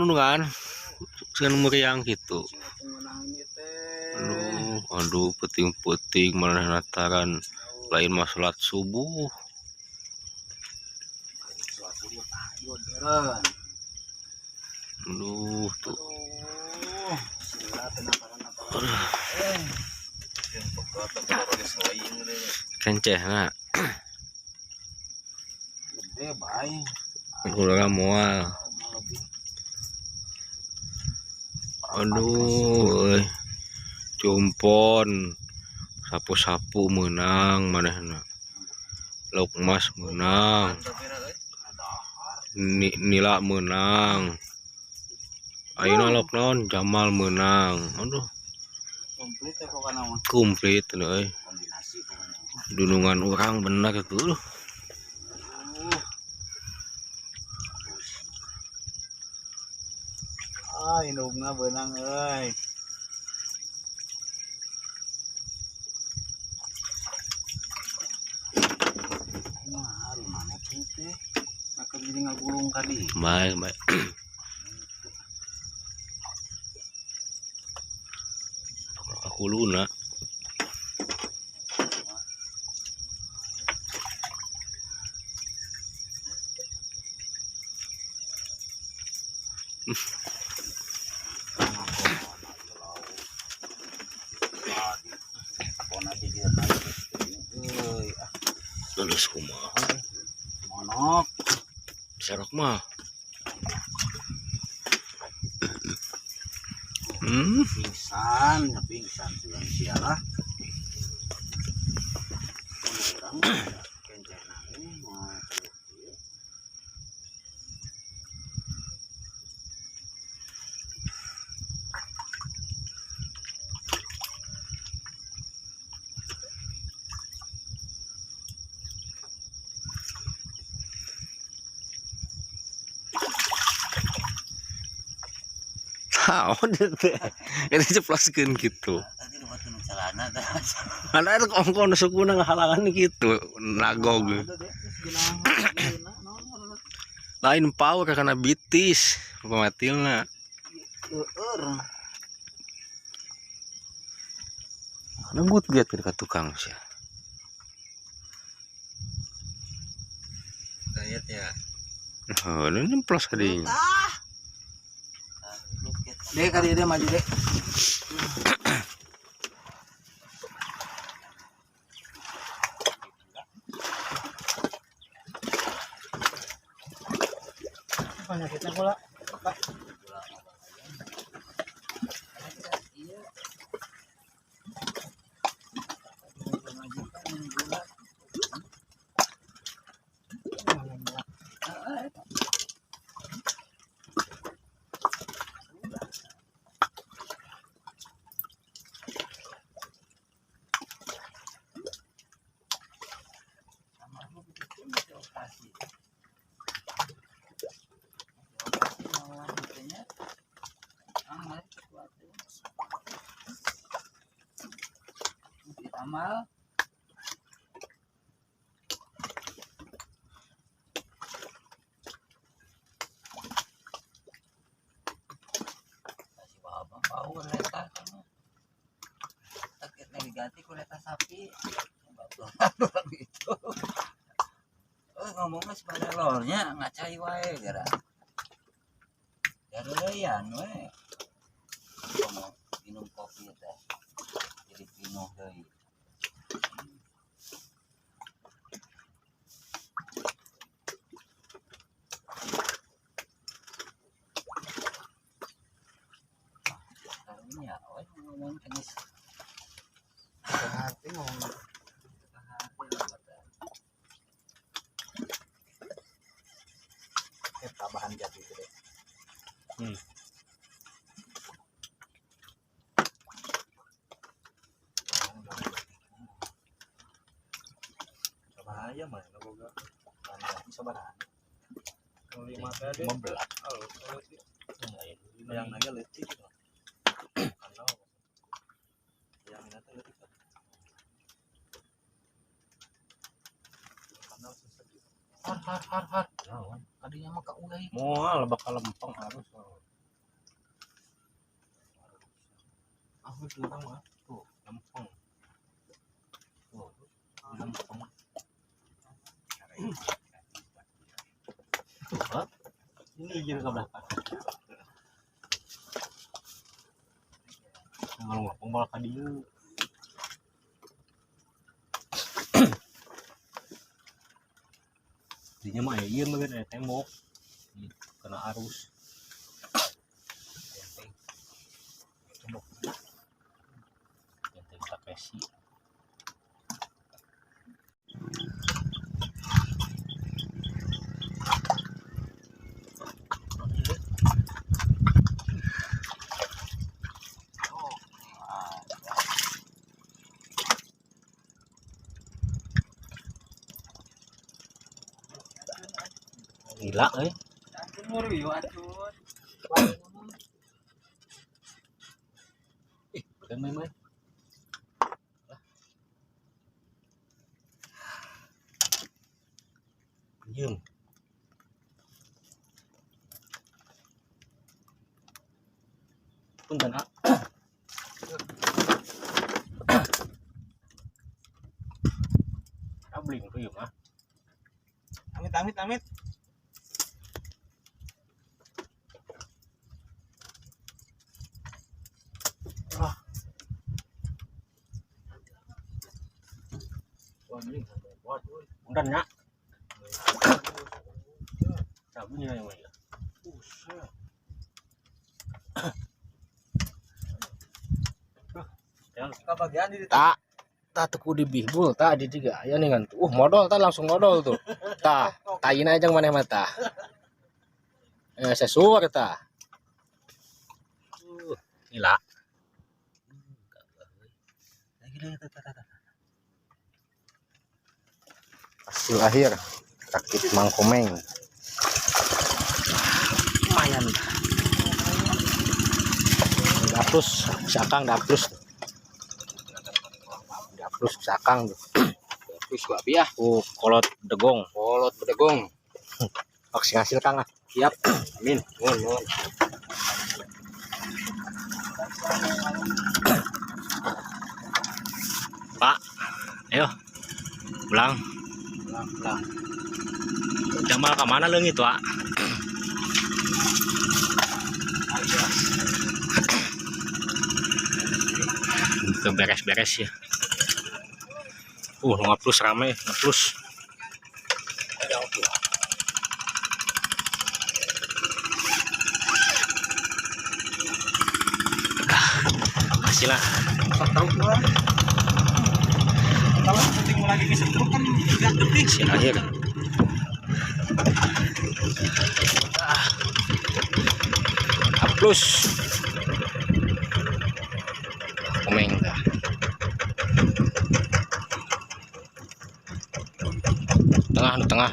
Kan sieun meriang kitu. Aduh, aduh peuting-peuting manehna taran lain mah salat subuh. Aduh tuh. Kencehna. Gede bae. Ulah moal. Aduh, euy. Cumpon. Sapu-sapu meunang manehna. Lauk emas meunang. Nila meunang. Ayeuna lauk naon? Jamal meunang. Aduh. Komplit ya pokokna mah. Komplit euy. Kombinasi pokoknya. Dunungan urang bener tuh. Ah, indungna beunang euy. Nah, hari mana teh? Maka jadi ngagulung ka dieu. Baik, baik. Aku luna. Lulus kumaha? Monok. Serok mah. Pingsan, pingsan sugan sialah. Urang kencehna mah ieu. Naon teh? Ini ceploskeun gitu. Tadi lu buat celana teh. Ada itu kongkon sukuna ngahalangan gitu, nagog. Lain power karena bitis pematilna. Eueur. Nenggut lihat ke tukang sih. Lihat ya. Oh, ini nyemplos kadinya. Dek kali dia maju dek. Penyakitnya pula. Pak. Amal kasih babang bau leta kamu sakit lagi ganti kuleta sapi gitu. Oh ngomongnya sebagai lornya ngacai wae gara gareyan we ngomong minum kopi teh jadi pinuh deui. Karunya we ngomong tenis. Hati ngomong. Tambahan jati itu deh. Bahaya mah boga. Sabaraha? 5 teh. 15. Yang naga leutik. Yang naga leutik. Har har har har. Tadinya mah ka ulai. Moal bakal lempeng harus. Itu mah tuh lempeng. Tuh lempeng. Tuh, ini jadi ke belakang. Kalau ngomong malah ka dieu. Dinya mah aya ieu mah aya tembok. Kena arus. Benteng. Tembok. Benteng Takeshi. Gila euy. Ih, bukan main-main. Anjing. Punten, ah. Abling tuh ieu mah. Amit amit amit. Punten nya. Sabunya yang mana? Buset. Kabagian di Tak, tak teku di bihbul, tak di tiga. Ya nih kan. Modal tak langsung modal tuh. Tah, tayin aja maneh mah tah. Sesur tah. Gila. Hasil akhir rakit Mang Komeng. Lumayan. Dapus, sakang dapus. Dapus sakang tuh. Dapus ku abi ah. Kolot degong. Kolot bedegong. Aksi hasil Kang ah. Siap. Amin. Nuhun, nuhun. Pak, ayo pulang. Pulang. Jamal kemana leungit, Pak? Itu beres-beres ya. Ngeplus rame, ngeplus. Hasilnya. Kalau penting lagi ke setruk kan 3 detik. Hasil akhir. Plus. Komeng dah. Tengah, nu tengah.